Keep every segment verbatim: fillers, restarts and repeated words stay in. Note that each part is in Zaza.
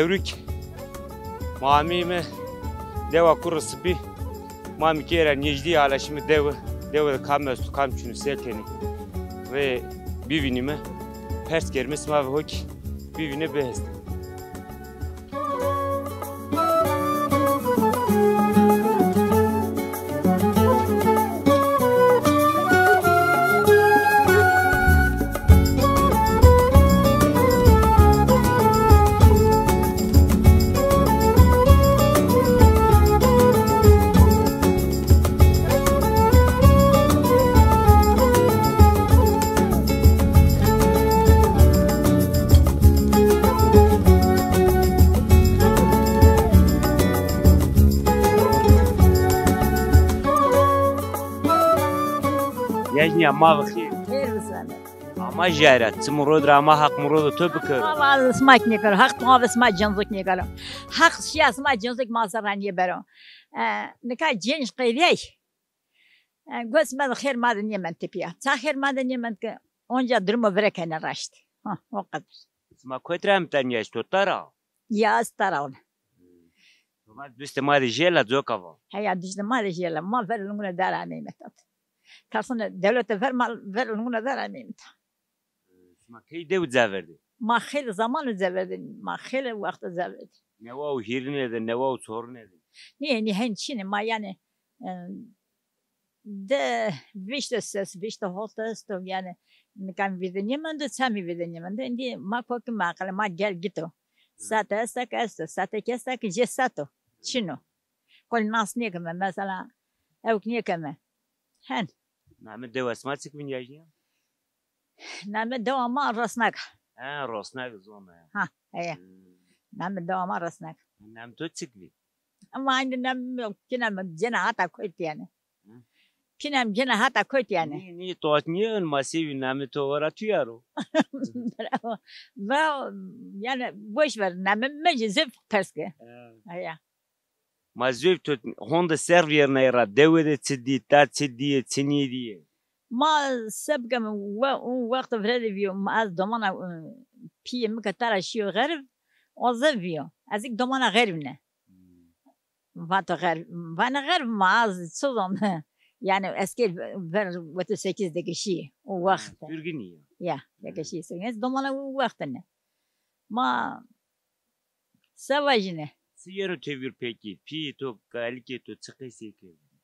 Ewrik, ma ameyîme dewa Kurrê Sipî, ma mi kê ra nêjdî alaşîme dewe, dewe de kam esto, kam çin o, se kenê. Rê bivînîme, pers kerîme sima ve ho kî bivîne bihesnê. Yajnîya ma ve xêr. Xêr bisenê. Ama jara, çi murod ra ama, Haq murodo to bikero. Valla sima kî nêkero. Haq tu ave sima cinzik nêkero. Haq şiya sima cinzik ma ser ra nêbero. E, nika cinc qeydîyay. E, gos ma de xêr ma de nêmend tepîya. Ça xêr ma de nêmend ke onca durimo vire kene raşt. Ha, o qeder. Sima kotî ra mi tenya eşto, tara? Ya, ez tara ona. Sima dustê ma de jêla coka va. Heya, dustê ma de jêla. Ma ver lingune dar ameyme tat. Tersine dewlete ver ma ver lingune dar ameyme tat. Sima key dew ceverdê? Ma xêlê zaman ceverdê. Ma xêlê wext ceverdê. Newa û hîrine de, newa û çorine de. Nîye, nîye, hen çin ê. Ma yanî, e, de vîşt û ses, vîşt û hot esto, yanî nika mi vîde nêmendo, ça mi vîde nêmendo. Îndî ma kokîme aqilê ma gel gito. Sate esta ke esto, sate kî esta ke jê sat o. Çin o. Qol nas nêkeme, mesela, ewk nêkeme. Hen. Namê dewa sima çik vîn yajnîya? Namê dewa ma Rosnak. Ha, Rosnak zon e. Ha, heya. Hmm. Namê dewa ma Rosnak. Namê to çik vî? Ama aynı nam yok. Kîna mi cena hata koyt yani. Hı? Kîna mi cena hata koyt yani. Nî, nî, to nîye ön ma sêvî namê to ora tu yaro. Bravo. Bravo. Yani boş ver. Namê mi zif pers ke. Ha. Heya. Ma zöv to honde ser vîyernay ra, dewe de çi dî, ta çi dîye, çi nêdîye? Ma se bikeme, we-, o wext vire de vîyo, ma ez domana, e, pîyê mi ke tera şîyo xerîb, o zî vîyo. Ez kî domana xerîb ne. Hmm. Vato xerîb, vane xerîb ma ez çi zon. Yani eskê ver otuz sekiz de ke şî, o wext. Ha, sürgünî ya. Ya, de ke şî sürgünî. Ez domana o wext ne. Ma Se vajîne? Çi yeno têvîr pekî? Pîyê to, kalikê to çi qesey kerdêne?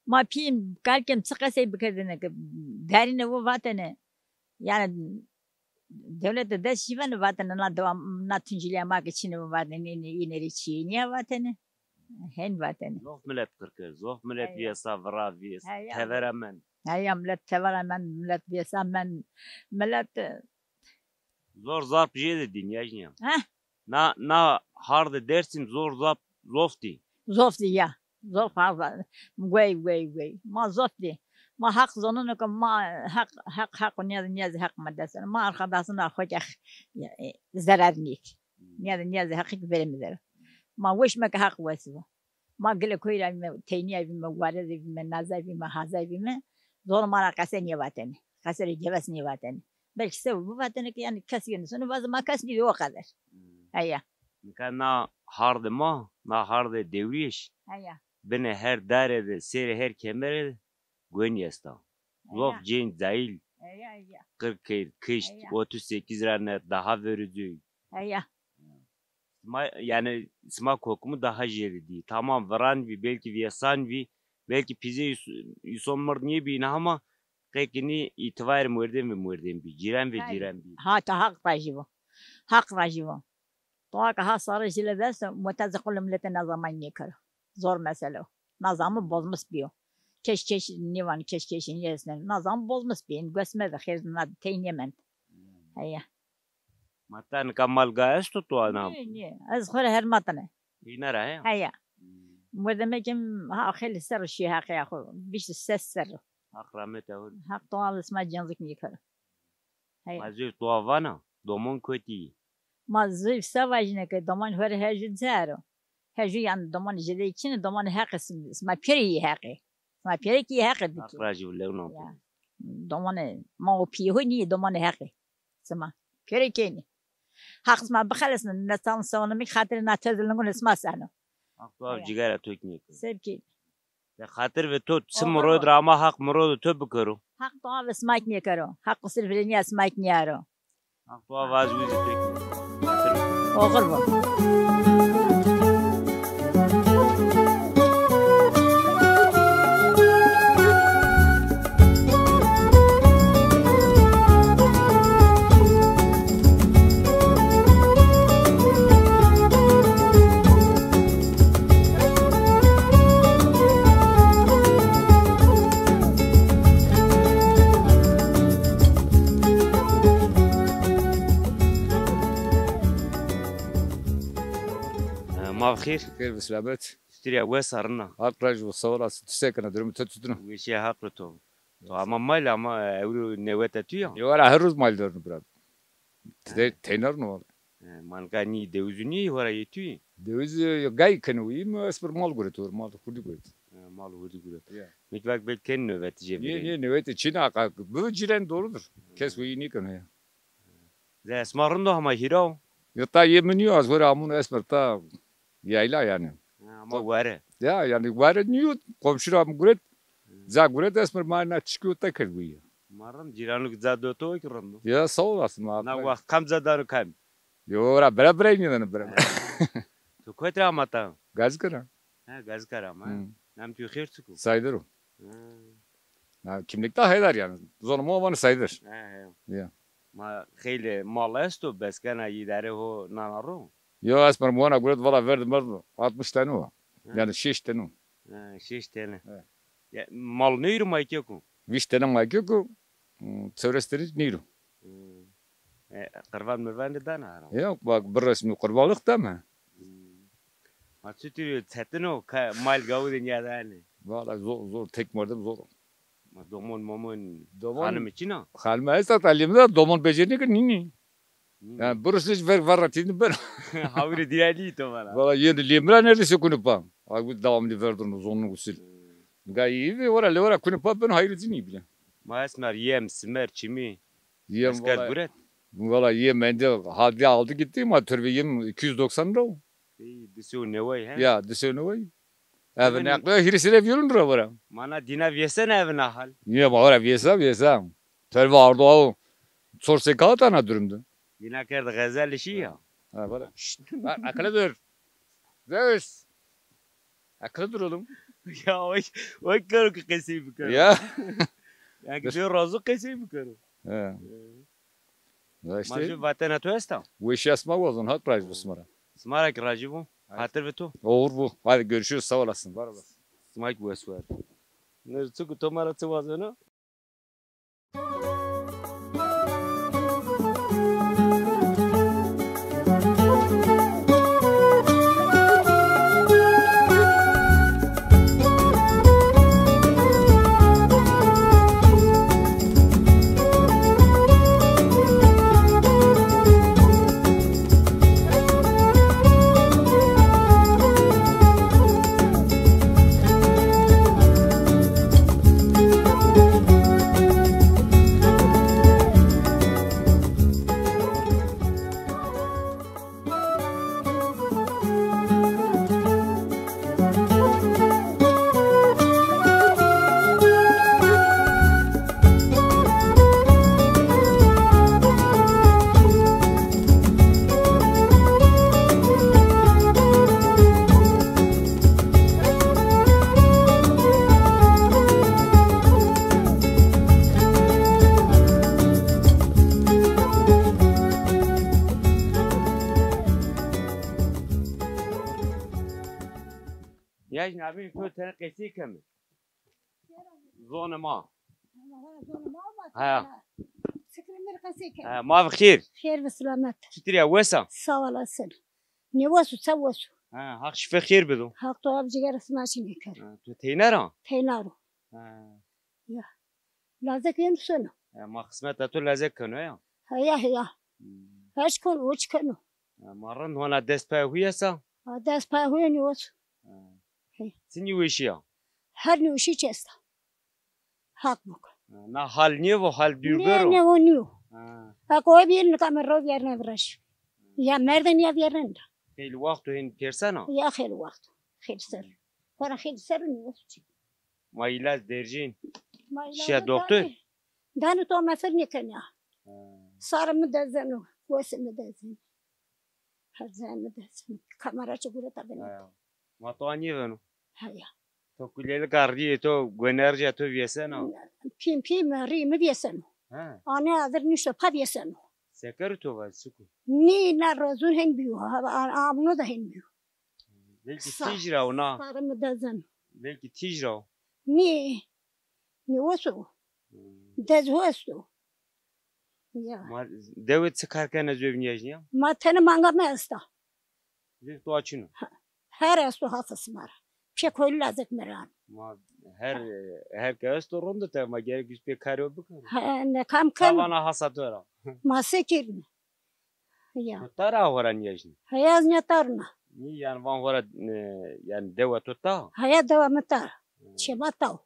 Ma pîyê mi, kalikê mi çi qesey bikerdêne ke derîne vo vatêne. Yanî dewlete dest şîveno vatêne na dewa, na tuncilîya ma ke çin ê vo vatêne, nê, nê, înê rê çîyê nîya vatêne. Hên vatêne. Zof milet qir kerd, zof milet vêsa, vira vês, tevera mend. Heya, milet tevera mend, milet vêsa mend, milet, e, Zor zarp jê de dî, Nîyajnîya. Heh. Na, na hardê Dêrsim zor zarp zof dî. Zof dî ya. Zof hard. Wey, wey, wey. Ma zof dî. Ma Heq zoneno ke ma Heq, Heq, Heq, nîyaz, nîyaz Heq ma dest. Ma arkadaşına xo ke, e, zerar nîk. Nîyaz, nîyaz Heq ki verê mi der. Ma weş me ke Heq wes bo. Ma gile koy ra vîme, teynîya vîme, ware de vîme, naza vîme, haza vîme. Zor ma ra qese nêvatêne. Qese rê gewes nêvatêne. Belkî se bivatêne ke yanî kes yeno sono vaze ma kes nîdî o qeder. Hmm. Heya. Nika na hardê ma, na hardê Dewrîyêş. Heya. Binê her dare de, sêrê her kemere de gonî esta. Zof cênc cahîl. Heya, heya. Qir kerd, kişt, heya, otuz sekiz ra ne, daha verê cuy. Heya. Sima, yanî sima kokimû daha jêde dî. Tamam, viran vî, belkî vêsan vî, belkî pîzê îs-, îson mird nêbîne ama qekî nî îtîbarê mordem ve mordem bî, cîran ve cîran bî. Ha, ta Haq rajî bo. Haq rajî bo. Toa ke ha sarê jile dest, motezê qulê miletê na zamanî nêkero. Zor mesele o. Na zami bozmis bîyo. Keş keş nêvan, keş keşî nêesneno. Na zami bozmis bîyo. Ên gos mede, xêr na tey nêmend. Heya. Ma ta nika mal ga esto to ana? Nê, nê. Ez xo rê hermatine. Îna ra he? Heya. Hmm. Mordemekê mi ha xeylê serr o şîyo Heqê ya xo. Vîşt û ses serr o. Haq rahmet ewil. Haq toa sima cenzik nêkero. Heya. Ma zî toa vana, domon kotî yî? Ma zî se vajîne ke domon xo rê her jû car o. Her jû yanî domon jêde çin ê, domon Heqê sim-, sima pêrê yî Heqê. Sima pêrê kî yî Heqê dikî. Haq rajî bo lewna. Ya. Domonê ma û pîyê ho nîyê, domonê Heqê. Sima pêrê kenî. Haq sima bixelesno, nesan sonimî xatirê na tez lingunê sima seno. Haq to av cigera to kî nêkero. Sebkî. De xatir ve to çi murod ra ama Haq murodê to bikero. Haq to av sima kî nêkero. Haq qusir virênîya sima kî nêaro. Haq to av az wî zî to kî nêkero. Oxir bo. Ma bi xêr. Xêr bi selamet. Çitur ya, wes a, rind a? Haq rajî bo, sağ olasın. Tu se kena, durum tu tutun? Weşîya Haq ri to. To ama mal ama ewro neweta tu ya? Yo, ara her roz mal derno bira. Te-, teyner no valla. E, manka nî dewizû nîyê, hora yê tu yê? Dewizû yo gay keno, yî mi ez bir mal guret, or mal hurdî guret. E, mal hurdî guret. Ya. Mek vak belk ken nöbeti jê. Nîye, nîye, nöbeti çin a, ka-, bu ciren doğrudur. Kes bu iyi nîkeno ya. Ze esma rind o ama hîra o. Yo ta yê mi nîyo, ez hora amûn esmer ta yayla yani. Ha, ama were. Ya yani were nîyo, komşu ra mi guret. Ca guret esmer ma na çikî o te kerd bu ya. Ma rind cîranû ki ca do to ki rind o. Ya sağ olasın ma. Na wext kam ca dano kam? Yo ra bira bira nîdano bira. Ha. Tu kotî ra ama ta? Gazî kara. Ha, Gazî kara ama. Hı. Nam tu xêr çik o? Saydır o. Ha. Na kimlikte Haydar yani. Zonê ma vanê Saydır. Ha, ha. Ya. Ma xeylê mal esto, beskena îdare ho nana ro? Yo, esmer mi wana guret, valla verdi merdi altmış tane o. Ha. Yani şeş tane o. Ha, şeş tane. Evet. Ya, mal neyru ma keko? Vîst tane ma keko, hmm, çewres tane neyru. Hmm. E, qirvan mirvan de dana herhalde. Yok, bak, bir resmi kurbanlık da mı? Hmm. Ma çutur çetin o, ka-, mal gavudê nîyadanê. Valla zor, zor, tek merdim zor. Ma domon momon, domon, hanımı çin a? Hanımı esta ta lîmda domon becerine ki nînî. Nînî. Yani burası hiç ver, ver ratini ben. Havri diğerliği to bana. Valla yeni lîmra neredeyse kunu pa. Ay bu devamlı verdin zonun usul. Hmm. Ga iyi ve ora le ora kunu pa ben hayır dini bile. Ma esmer yem, simer, çimi. Yem esker valla, guret. Valla yem ende halde aldı gitti ama torbe yem iki yüz doksan lira o. Ey, di sey û newey, he? Ya, di sey û newey. Eve neqliya hîrê serê vîyolun ra vora. Mana dîna vêsena eve na hal. Niye ma ora vêsa, vêsa. Terve ardo aw. Sor se kağıt ana durumda. Dîna kerd xezel işi ya. Ha, vora. Şşt, ha, akıllı dur. Zeus. Akıllı dur oğlum. Ya o, o karo ki qesey bikero. Ya. Ya ki diyor razı qesey bikero. Ha. Ya işte. Ma jû vatena to esta? Weşîya sima wazon, Haq rajî bo sima ra. Sima ra ki rajî bo. Hadi. Xatir bi to. Oxir bo. Hadi görüşürüz, sağ olasın. Var olasın. Sima ki wes werde. Ne çiku to ma ra çi wazeno? Ya jî nabîn to tene qesey keme. Zonê ma. Zonê ma ma. Ha. Fikrimir qesey keme. Ha, ma bi xêr. Xêr bi selamet. Çitur ya, wes a? Sağ olasın. Ne wes o, se wes o. Ha, Haq şife xêr bido. Haq to av cigera sima çin kero. Ha, to teyner a? Teyner o. Ha. Ya. Lazek yeno sono. E, ma xismeta to lazek keno ya. Heya, heya. Hmm. Heş kon, o çi keno. E, ma rind hona dest paya huy esa? Ha, dest paya huy nîyo. Ha. Hey. Çinî weşî ya? Her nêweşî çi esta. Haq bik. Ha, na hal nîyo, vo hal dûr bero. Ne, ne, o nîyo. Ha. Ha, ko bir nika mi ro viyerne viraj. Ya merden ya vîyeren ra. Xeylî waxt o hên pêrsena? Ya xeylî waxt o. Xeylî ser. Xora xeylî ser o nîyo. Ma îlac dercîn. Ma îlac şiya doktor? Danî to nefir nêkenî ya. Ha. Sarê mi dezeno, wesê mi dezeno. Her zerrê mi dezeno. Kamera çi gureta beno. Ha. Ma to anîveno. Heya. To kulelika rîyê to, gonerja to vîyesena? Pîm pîm rîyê mi vîyeseno. Ha. Anê adir nişto pa vîyeseno. Seker to va çik o? Nî na rozun hên bîyo. Ha, a-, amno da hên bîyo. Belkî tîj ra o na. Sarê mi dezeno. Belkî tîj ra o. Nî, nî wes o. Hmm. Dez ho esto. Ya. Ma dewe çi kar kena zovnîyajnîya? Ma tenê manga mi esta. Zî to çin o? Her esto hafis ma ra. Pê koylu lazek mi ra. Ma her, her ke esto rondo te ma gerek üst pê karê bikero. Ha, ne kam ken? Tavana hasa to ra. Ma se kirîme. Ya. To tara hora nîyajnî? Heya ez nîya tarna. Nî yanî van hora, e, yanî dewa to ta? Heya dewa mi ta. Hmm. Çê ma ta o.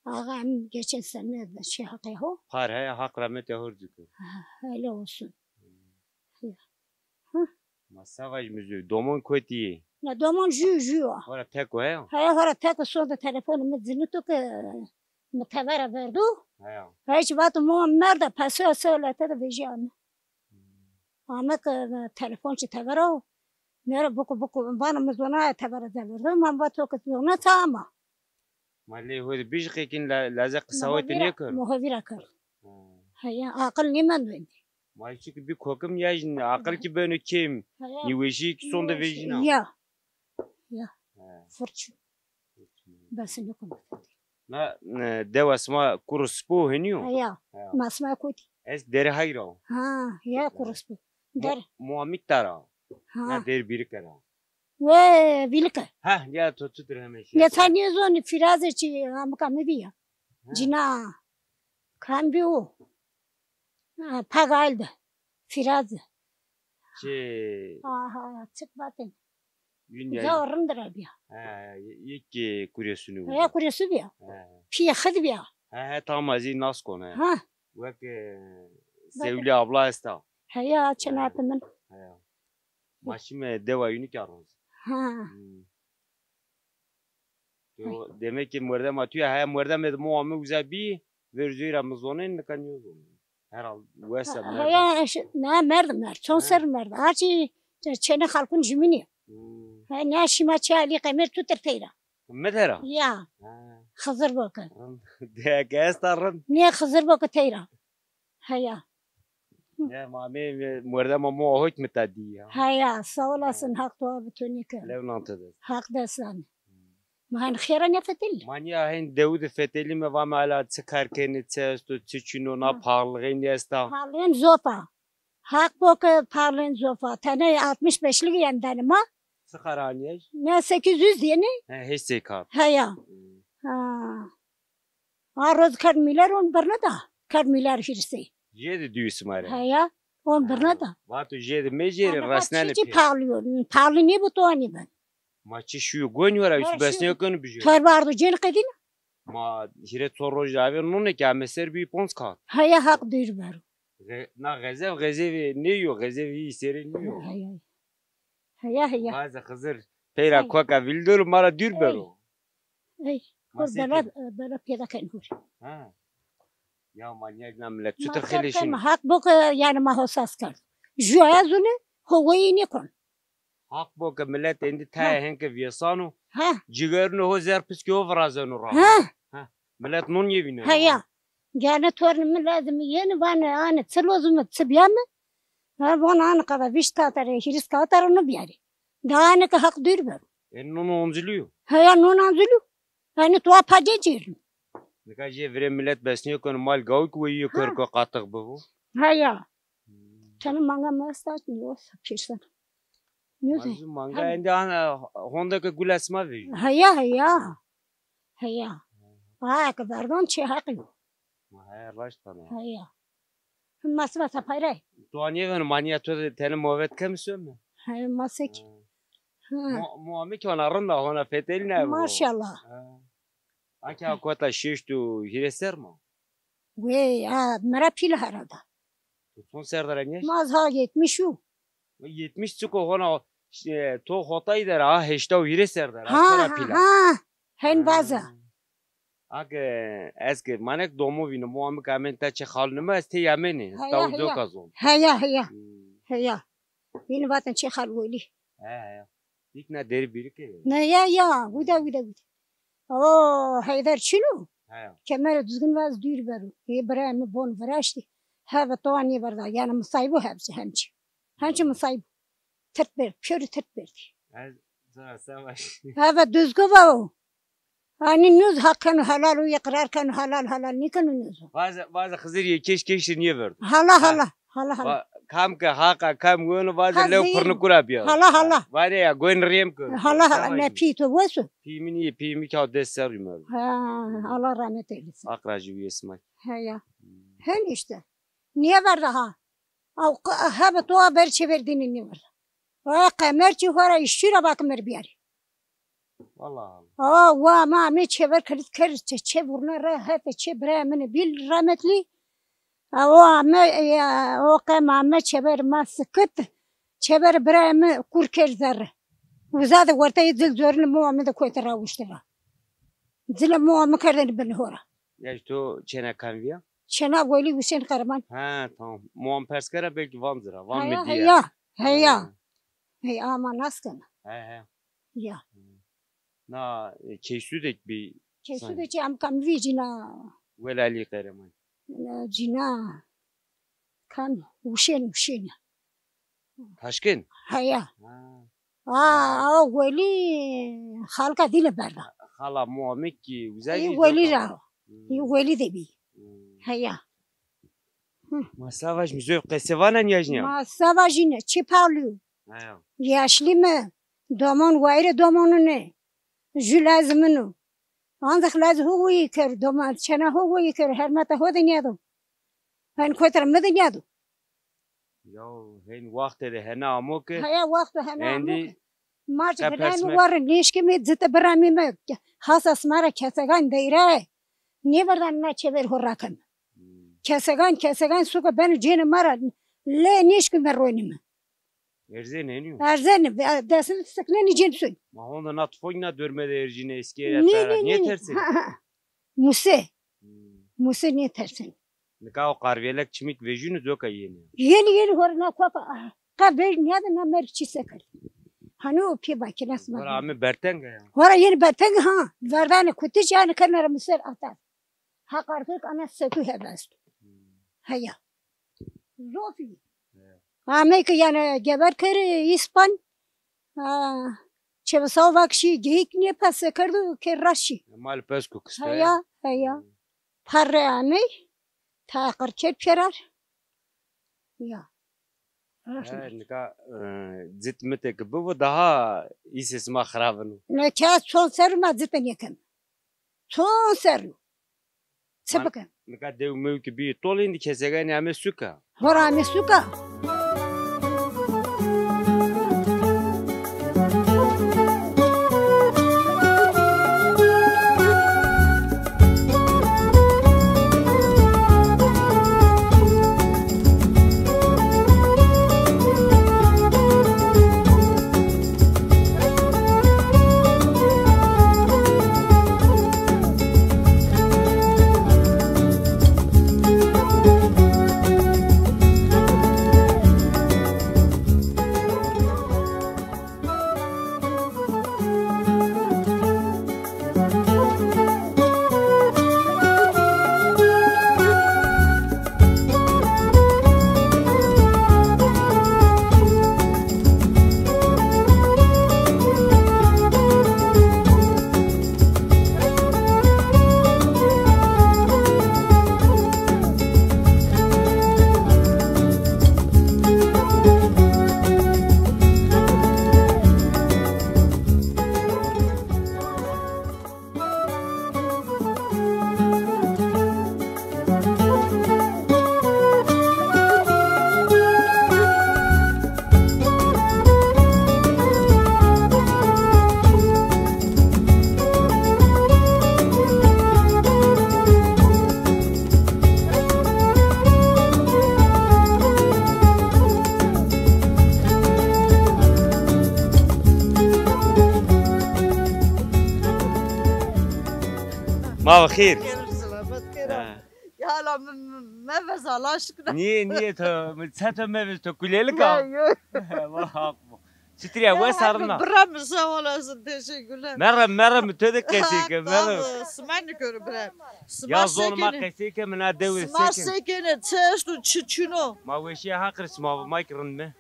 Ağam geçen sene de şey haqe ho. Par heya, Haq rahmetê ho rê kero. Ha, öyle olsun. Hmm. Ya. Hı. Ma se vajî mi zû, domon kotî yê? Na domon jû, jû o. Hora tek o heya? Heya hora tek o, sonde telefonê mi cinito ke mi tevera verdo. Heya. Heya çi vato mo merda, peso se lete de vejîya mi. Hmm. Ame ke, e, telefon çi tevera o. Nêro buku buku, vana mi zonaya tevera de verdo. Ma vato ke zona ta ama. Ma lê ho de bijî qekin la-, lazê qisa ho te nêkero. Muhavîra kerd. Ha. Heya, aqil nêmendo êndî. Ma çi ki bî kokim ya jin, aqil ki beno kêm. Heya. Nîweşî ki sonde vejîna. Ya. Ya. Ha. Furçu. Bes nêkon. Na, e, dewa sima kuro spo henî yo? Heya. Heya. Ma sima kotî. Ez Derê Hay ra o. Ha, ya kuro spo. Der. Mo-, Moamîk ta ra. Ha. Na der bîrike ra. We vîlike. Ha, ya to çutir heme şey. Ne ta nêzonî, Fîrazê çi amika mi bîya. Ha. Cina. Kam bî o? Ha, Pagal de. Fîraz de. Çi? Aha, çik vatên. Yun ya. Zaw rind ra bîya. Ha, yek, e, kuresunu. Ha, kuresu bîya. Ha. Pîyê xid bîya. Ha, ha, tam azî nas kone. Ha. Wek, e, Sewlî abla esta. Heya, çenapê min. Heya. Ma şîme dewa Yunîka roz. Ha. Hmm. To demek ki mordema tu ya, heya mordemê de mo ame uza bî, ver zûyra mi zonên, nika nîyo zonên. Herhal wes a, merd a. Heya, eş-, na merd, merd. Çon ser merd. Her çi çênê xalkun jumînî. Hmm. He, na şîma çê Alî Qemer tutir teyra. Mi tera? Ya. Ha. Xizir bo ke. Rind. Dêke esta rind. Nê Xizir bo ke teyra. Heya. Ya, ma mê, mê, mordema mo hok mi ta dî ya. Heya, sağ olasın, Haq dua bi to nêkero. Lew nan to dest. Haq dest zanê. Ma hen xêra nêfetelî? Ma nîya hen dewu de fetelîme, vame ala çi kar kenê, çi esto, çi çin o, na pahalixên esta. Pahalixên zof a. Haq bo ke pahalixên zof a. Tenê altmış beşlik yen danê ma. Çi qara anîyaj? Ne sekiz yüz yenî? He, heşt sey kar. Heya. Hmm. Ha. A roz kerd mîler on birne da. Kerd mîler hîrsê. Jê de dû sima rê. Heya, on birne da. Vato jê de mê jê rê resnenê pê. Pahalı yo. Pahalı nêbo to anî ben. Ma çi şuyo gonî wera, üst besnê konu bijê. Torba ardo cênî qedîna. Ma hîrê çor roj avê nune ki ame ser bî ponc kat. Heya Haq dûr bero. Xe-, na xezev xezevê nêyo, xezevê î serê nîyo. Heya. Heya, heya. Vaze Xizir, peyra koka vîl dor, ma ra dûr bero. Ey, hur bela, bela pêda ken hur. Ha. Ya ma nîya na milet çutir xelê şino. Haq bo ke yanî ma hosas kerd. Ju aya zûnê, ho weyî nêkon. Haq bo ke milet êndî tayê hen ke vîyesano, cigerunê ho zer piskê ho virazeno ra. Ha. Ha. Milet non yê vîneno. Heya. Gane tornê mi lazim yenî, vanê anê çi lozim mi, çi bîya mi? Ha, von anê qada vîşt kata rê, hîris kata rê no bîyarê. Da anê ke Haq dûr bero. E, non oncilî yo? Heya, non oncilî yo. Yanî tu a pacê cêrin. Nika jê virê milet besnîyo keno mal gawik weyî yo, kor ko qatix bibo. Heya. Hmm. Tenê manga mi esta, nîyo pêrsen. Nîyo. Ma zû manga endî ana honde ke gula sima vejî. Heya, heya. Heya. Aya ke verdon çê Heqî yo. Ma heya raşt vana. Heya. Ma sima sapayre. To anîye veno, ma nîya to de tenê mobet kemi some. Heya, ma sek. Ha. Ha. Mo-, mo amê ki hona rind a, hona fetelî nabo. Maşallah. Ha. Ake a kota şeşt û hîrê ser ma. Wey, a, mi ra pîl herhalde. To çond ser de ra nîyaj? Ma ez ha yetmiş û. Yetmiş çiko hona, e, to hotay der ha, heşta û hîrê ser der ha, ha, to ra ha, pîl a. Ha. Hen vaza. Ha. Ake ez ke manek domo vîno, mo amik amen ta çi xal nime, ez tey amenê. Heya, heya. Taw coka zon. Heya, heya. Hmm. Heya. Vîni vaten çi xal welî. He, he. Dîk na derî bîrî ke. Ne ya, ya. Wida, wida, wida. Oo, Heyder çin o. He. Kemere Duzgin vaz dûr bero. Ê birayê mi bon viraştî. Heve towa nêverda. Yanî misayîbo hepsi hemçî. Hemçî misayîbo. Tirt berd, pêro tirt berdî. Ez zira savaş. Heve Duzgin va o. Hanî nuz haq keno helal o, îqrar keno helal, helal nêkeno nuz o. Vaze, vaze Xizir yê keş keşî nêverdo. Hala, ha, hala, hala, hala. Va-, kam ke haqa kam weno vaze lew pirniku ra bîyaro. Hala, hala. Vanê ya goyn rêm keno. Hala, hala. Savaş. Ne pî to wes o? Pî mi nîyê, pî mi ka des serrî merdo. Ha, Allah rahmet eylesin. Haq ra jî wîyê sima. He ya. Hmm. Hen îşte. Nêverda ha. Aw q-, hebe towa ber çêver dînî nêverda. Aya qemer çî xora îşçî ra vake mi rê bîyarî. Vallahi. Aa, wa ma amê çêver kilit kerd, çê, çê vurna ra hete çê birayê min ê bîl rahmetlî. Aa, o ame, e, o qe ma ame çêver ma sikit, çêver birayê mi kur kerd zerre. Uza de werteyê dil zorin mo ame de koyte ra uşti ra. Zile mo ame kerdeni bin hora. Ya to çêna kam vîya? Çêna Welî Husên Qerman. Ha, tamam. Mo am pers kera belkî van zira. Van mi dîya. Heya, heya. Ha. Hey, ama nas kena. He, he. Ya. Na, e, Keysudek bî. Keysudek çi, am kam vî cîna. Welalî Qereman. E, cîna. Kam? Uşên, Uşên. Taşkên? Heya. Ha. Aa, ha. Aw Welî xalka dîne berda. Xala mo amik kî uza. Ê Welî ra. Hmm. Ê Welî de bî. Hmm. Heya. Hı. Ma savaş mi zöv qese vana niyajniya. Ma savaş yine çi palu. Heya. Yaşlı mı? Doman wayre domanune. Jü lazımını. Ancak lazı ho woyi kero doman. Çena ho woyi kero. Hermata ho de niyado. Hen kotra mı de niyado. Ya, hen waxte de hene amo ke. Heya, waxte hene amo ke. Ma çi birayê mi warê nêşkîme, cite birayê mi hasa sima ra kesegan deyre. Nêverdan na çêver ho rakeme. Hmm. Kesegan, kesegan suka beno cênê ma ra. Lê nêşkîme ronîme. Erzenê nîyo? Erzenê, e, destin siknenî cên soy. Ma honde na tufok na dorme de erjîne, eskeriya tara. Nê, nê, nê, nê. Nêtersê? Ha, ha. Muse. Hmm. Muse nêtersên. Nika o qarvêlek çimik vejîno coka yenî. Yenî, yenî hora na koka, ah, qa vej nîyade na merg çî se kerd. Hanî o pê makînes ma. Hora ame berteng a ya. Hora yenî berteng ha. Verdanê kutiş yanî kenara mi ser atar. Ha qarkek ana sekû hebe esto. Hmm. Heya. Zofî. He. Amey ke yanî geber kerê îspan. Ha, çevesaw vakşî geyik nêpese kerdo ke raşî. Mal pes ku kiste. Heya, heya. Hmm. Parre amey, taqir kerd pêrar. Ya. He, nika, e, cit mite ki bibo daha îsê sima xirabin o. Ne ke çon ser ma cite nêken. Çon ser o. Çi bikin? Nika dew mew ki bî tol, îndî keseganî ame suka. Hora ame suka. Ma bi xêr. Xêr û selamet, xêr ol. Ha. Ya la me, me, mevez Allah aşkına. Niye, niye to, mi, se to mevez to, kulêlik a? Ya, yo. Vah, haq bo. Çitir ya, wes arina? Bira mi, sağ olasın, teşekkürler. Merre, merre mi, to de qesey ke, merre. Tamam, sima nikero bira. Sima se kenê? Ya zon ma qesey ke, mi na dewe se kenê. Sima se kenê, çi esto, çi çin o? Ma weşîya Haq rê sima, ma ki rind mi.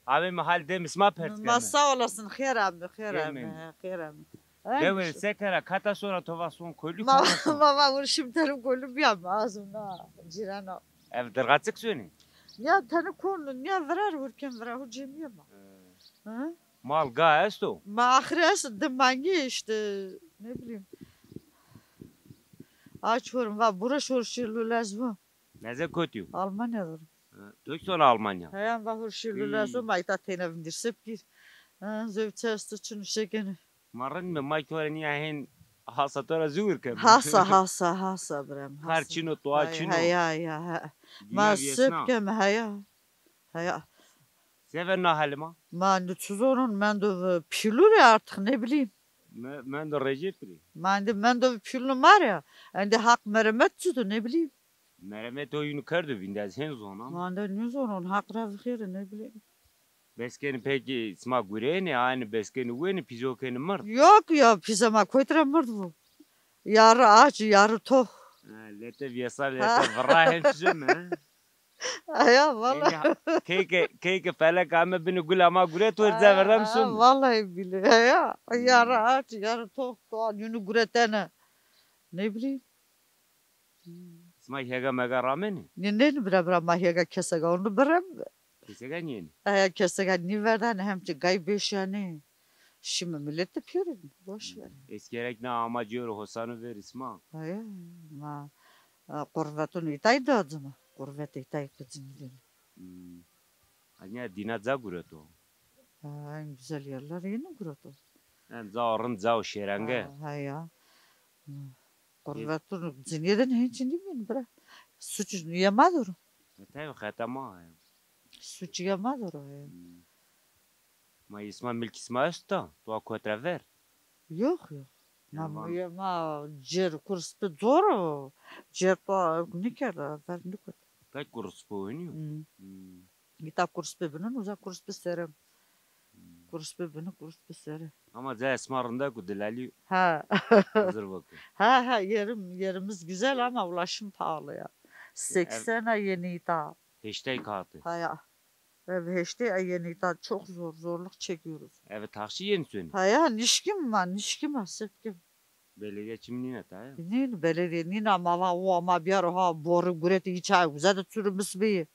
Abi mi hal de mi sima pers keme. Ma sağ olasın, xêr amî, xêr amî, xêr amî. Dewe se kera, kata sona to va son kolî. Ma, ma va hurşim terim kolî bîya ma, az ona, cîrana. Ev dirgaçik sonî? Ya tene kon, ya virar hurken virar, hu cemîye ma. Hı? Mal ga esto? Ma axir esto, di mangî işte, ne bileyim. Aç horim va, bura şor şirlu lez va. Neze kotî yo? Almanya der o. Ha, to ki sona Almanya? Heyan va hurşî lulazo, ma îta teyna vindir sepkir. Ha, zewçe esto çin şekeni. Ma rind mi, ma ki to ra nîya hên hasa to ra zûr keme. Hasa, hasa, hasa birem, hasa. Kar çin o, toa çin o. Heya, heya, he. Ma sepkem, heya. Heya. Sever na halê ma? Ma nî çi zonon, mendo vi pîlû rê artık, ne bileyim. Me-, mendo Recep rê. Ma endî mendo vi pîlû ma rê ya. Endî Haq meremet çi do, ne bileyim. Meremet o yînû kerdo vînde, ez hên zonam. Ma endî nîzonon, Haq ra vixêre, ne bileyim. Bes kenî pekî sima gurenî, aynî bes kenî wenî, pîzo kenî mird? Yok ya, pîza ma kotî ra mird vo. Yarı aç, yarı tok. Ha, lete vîyesa, lete vira hem çi mi? Aya, valla. Keyke, keyke felek ame binî gula ma guret, to rê verdem şun. Vallahi billahi. Aya, yarı aç, yarı tok, to yînû guretene. Ne bileyim. Sima hêga mega ramenê? Nê, nê, bira, bira, ma hêga kesega onu birem. Kesega nîyenê? Aya, kesega nîverdanê, hem çi gay beşanê. Şime millet de pêrin, boş ver. Ez gerek na ama cêro hosano ver sima. Aya, ma, e, qurvetun îtay da cima. Qurvet îtay qicin dîn. Hmm. Anya dîna ca gureto. Ha, en güzel yerler yeni gureto. En ca rind, ca şêrenge. Ha, ha ya. Qurvetun cinîyeden hên çin dî bîn bira. Suç yê ma der o. E, tabii xeta ma ya. Suç yê ma der o ya. Hmm. Ma îsma milkî sima esta, to a kot ra ver? Yok, yok. Ma, ma cêr kurspi zor o. Cêr to nîkerda, ver nîkot. Pek kurspi oynuyor. Hmm. Hmm. Îta kurspi binin, uza kurspi serim. Hmm. Kurspi binin, kurspi seri. Ama ca esma rinde ku dilalî. Ha. Hazır bakın. Ha, ha, yerim, yerimiz güzel ama ulaşım pahalı ya. Seksen a yeni îta. Heştay kağıtı. Ha ya. Ev heştê eyênî ta çok zor, zorluk çekiyoruz. Ev taxçî yên çin? Haya, nişkim ma, nişkim ma, sepkim. Belediye çim nîne ta ya? Nîn, belediye nîna, ma va o ama biyaro ha, bori gureti, î çay uza de çürümüş bî.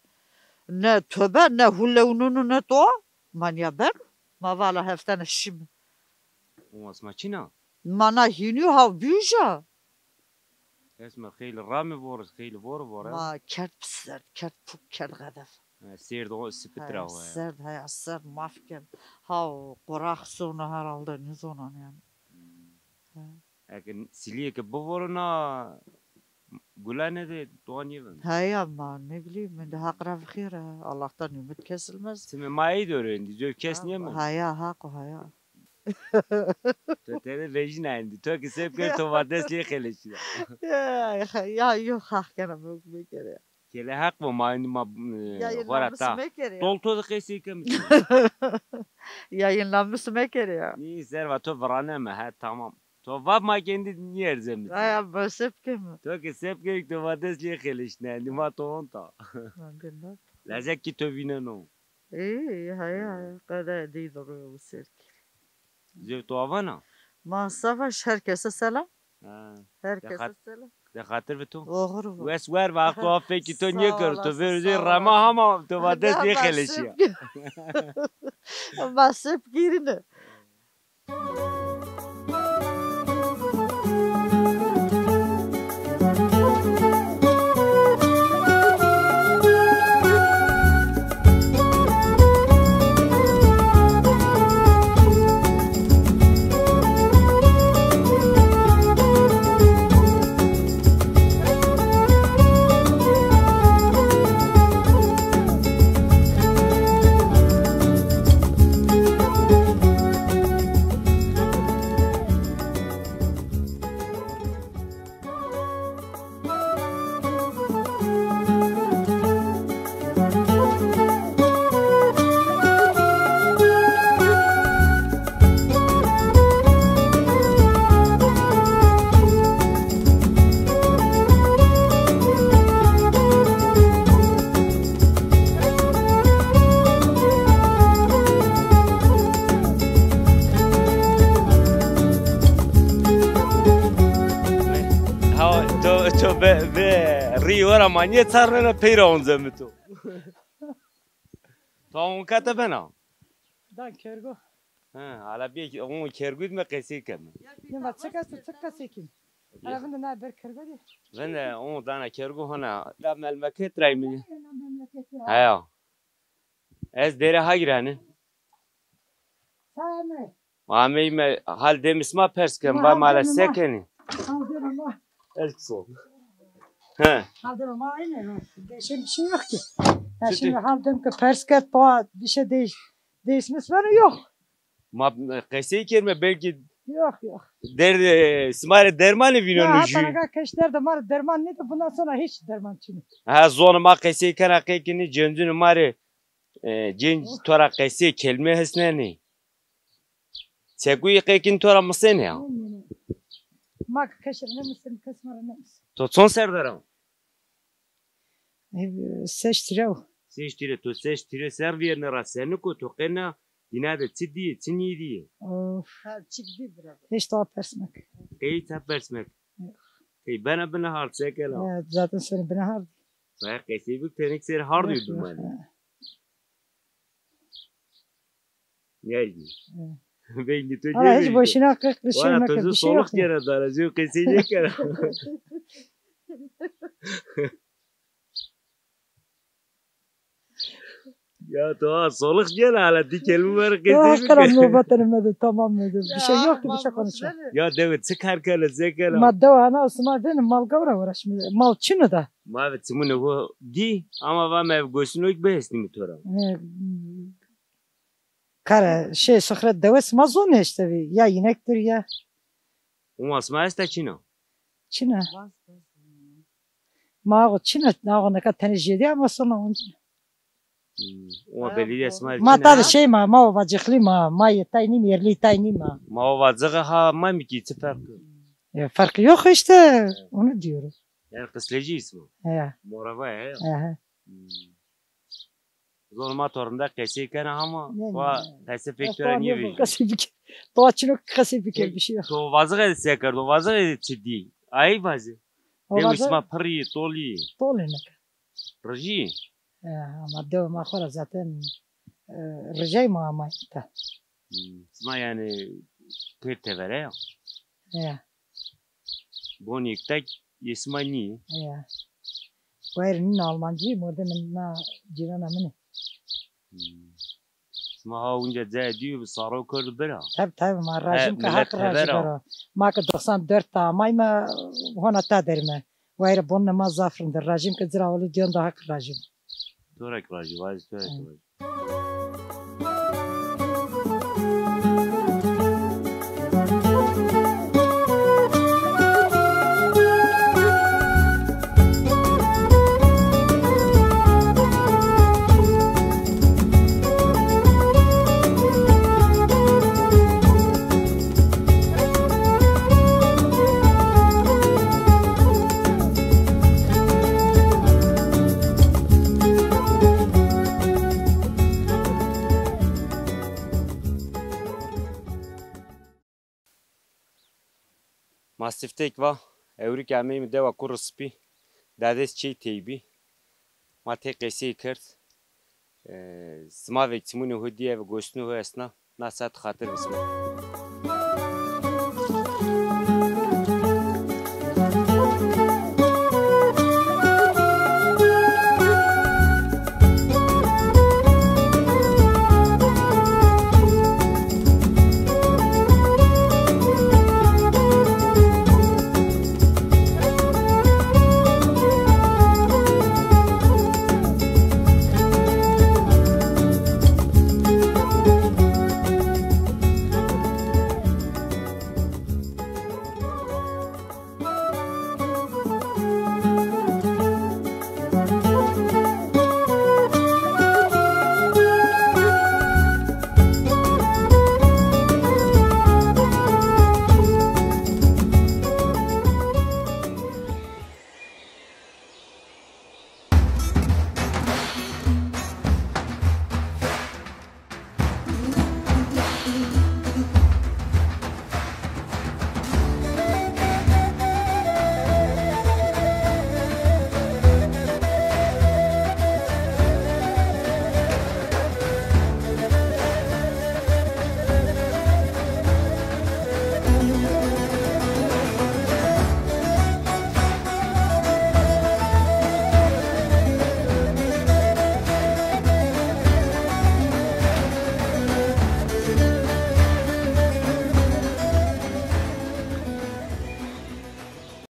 Ne töbe, ne hulewnunu, ne to. Ma nîya ber, ma vala heftene şim. O asma çina? Ma na hînî ha bîja. Esmer xeylî ramê vor, xeylî vor vor, ha? Ma kerd bi serd, kerd puk, kerd xedef. Ha, sêrd o sipit ra ho ya. Serd, ha ya, serd maf ken. Ha, o qorax sona herhalde, nîzonan yanî. Hmm. Ha. Eke silîye ke bivorina, gulane de doğa nîyevin. Ha ya, ma ne bileyim, indi Haq ra vixêr, ha. Allah'tan ümit kesilmez. Sime ma ey doro indi, zöv kes nîyemin. Ha ya, Haq o, ha ya. To tede vejîna endî. To ki sep kerd, to va dest lê xeleşîya. Ya, ya, yo, Haq kena, bok mekerê. Kele Haq bo, ma endî ma, e, xora ta. Tol to de qesey kemi. Yayınlanmış mekerê ya. Nî serva to viraneme, he, tamam. To va ma kendî nîerzemi. Aya, ma sep kemi. To ki sep kerd, to va dest lê xeleşîna endî, ma to onta. Lazek ki to vîneno. Ê, haya, qede dey de roya u serkî. Zêv to avana? Ma savaş, herkese selam. Ha. Herkese selam. De xatir bi to. Oxir bu. Wes wer vaxt o fekî to nêkero, to ver zê rema hama to va dest nêxeleşîya. Ma sep girine. To, to be, be, rî wera ma nîye çarnena peyra onze mi to. To onka te bena? Dan kergo. Ha, hala bir on kergo me qesey keme. Ne va çika tu çika sekim. Hala vinde na ber kergo di. Vinde on dana kergo hona. Da memleket ray mi? Ha ya. Ez dere ha girani. Same. Amey me hal dem sima pers kem, va mala se kenî. Hal dem ma. El so. He. Hal dem ma aynı. Değişen bir şey yok ki. Ya şimdi hal dem ki pers ket, doğa bir şey değiş, değişmesi var yok. Ma qesey kerme belki. Yok yok. Derdê sima rê dermanê vîneno jü. Ya hatta keş derdê ma rê derman nêdo, bundan sonra hiç derman çin. Ha, zonê ma qesey kena qey ki nê cêncunê ma rê, e, cênc to ra qesey kelîme hesnenê. Çekuyî qey ki nê to ra misenê ya. Ma ke keşî rê nêmisenê, kes ma rê nêmisenê. To çond ser der a? E, seş tîre o. Seş tîre, to seş tîre ser vîyerine ra seniko, to qena dîna de çi dîyê, çi nîdîyê? Of. Ha, çik dî bira. Hiç daha pers mek. Qey ça pers mek? Qey bena bina hard se kena? E, zaten seni bina hard. Baya qesey bik, tenik ser hard yo dumanî. Nêdî. Belki to. Hala hiç boşuna qirq bir şey meke, bir şey yok. Soluq gene dara, zî qesey nêkena. Ya to ha soluq gene hala di kelime ver qesey bike. Karam nobatını medo, tamam medo. Bir şey yok ki, bir şey konuşma. Ya dewe çi kar kena, se kena? Ma dewe ana sima veni mal gavra uğraşmıyor. Mal çinu da. Ma ve çimune ho dî ama va me gosino ki behesnî mi to ra. Kare, şey, sıhret dewe sima zonê işte, ya inektir ya. Uma sima esta çina? Çina. Ma o çina, na o neka tene jedi ama sonra on çina. Uma belediye sima. Ma ta de şey ma, ma o vacıklı ma, ma yetay nim, yerli tay nim ma. Ma o vacığı ha ma mi ki, çi farkı? Ya, farkı yok işte, onu diyorum. Yani kısleci ismi. He. Morava ya. He. Zor ma to rinde qesey kena ama wa qesey pek to ra nêvejî. Qesey bike. To çino qesey bike bir şey yok. To vazığı se kerdo, vazığı çi dî? Ay vazı. Dewi sima pirî, tolî. Tolî neke. Rijî. E, ama dew ma xo ra zaten, e, rijay ma ama ta. Sima yani pêr tevere ya. Ya. Bon yektek yê sima nî. Ya. Wayr nîn Almancî, mordemê na cîrana min ê. Sima ha unca cayê dîyo bi saro kerdo bira. Tabi tabi, ma rajim ke haq rajî bero. Ma ke doksan dört ta amayme, hona ta derime. Wayre bonne ma zaf rind. Rajim ke cira oli diyon da haq rajim. To ra ki rajî, vajî to ra ki rajî. Ma siftek va, ewrik ameyîme dewa Kurrî Spî, dadês çey tey bî. Ma tey qesey kerd. E, sima ve çimunê ho dîye ve gostinê ho esna, na saet xatir bi sima.